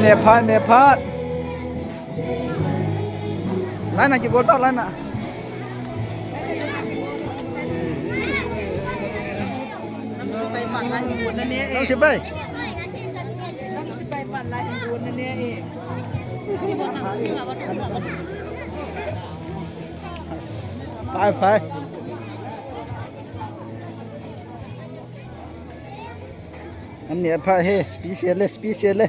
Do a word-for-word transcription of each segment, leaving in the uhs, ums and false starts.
Nephat, nephat. Lai na kigol tau, lai na. Nam sipai pan lai mun na ne e. Nam sipai. Nam sipai pan lai mun na ne e. Pai, pai. An nephat he, special le, special le.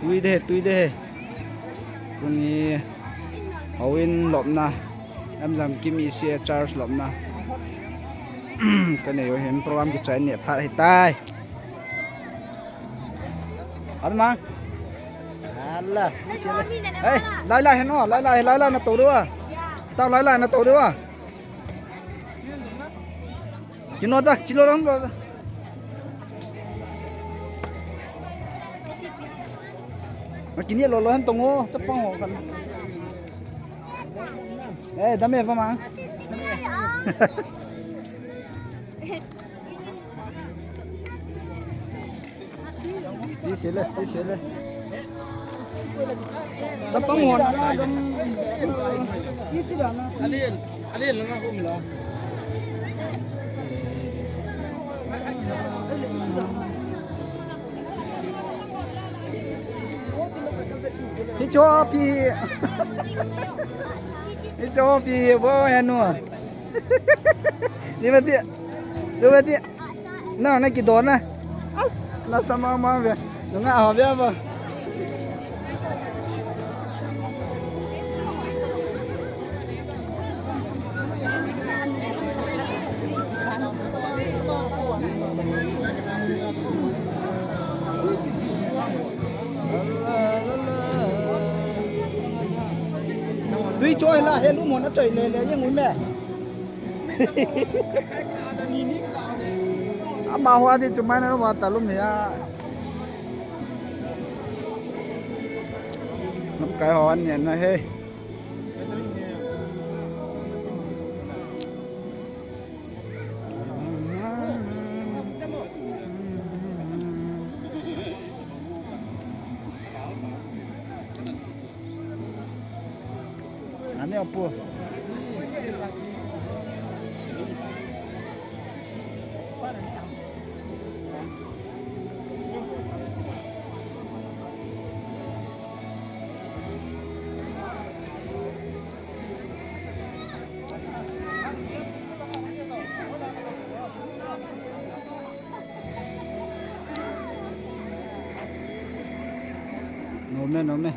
Tui de, tui de. Tuni houin lopna. Amjam Kim i si church lopna. Ka nei u hin program kichai nephat hitai. An mang. Ala, special le. Hey, lai lai hen o, lai lai, lai lai na to de a. Tau lai lai na to de a. Kino ta, chilo lang ko. Ma kini lo lo han tongo, chapang ho kan. Eh, dame pa mang. Special le, special le. Chapang hon a gam. Alien, alien langa hum la. Hicho pi. Hicho pi bo ya nu. Ni ba ti. Ni ba ti. Na, na kidon na. As, na sama ma ve. Nunga ha ve ba. Tui choi la he lu mo na choi le le yang un me. Ama hoa di chu mai na wa ta lum ya. Nam kai ho an nia na he. Ane apu. Nome, nome.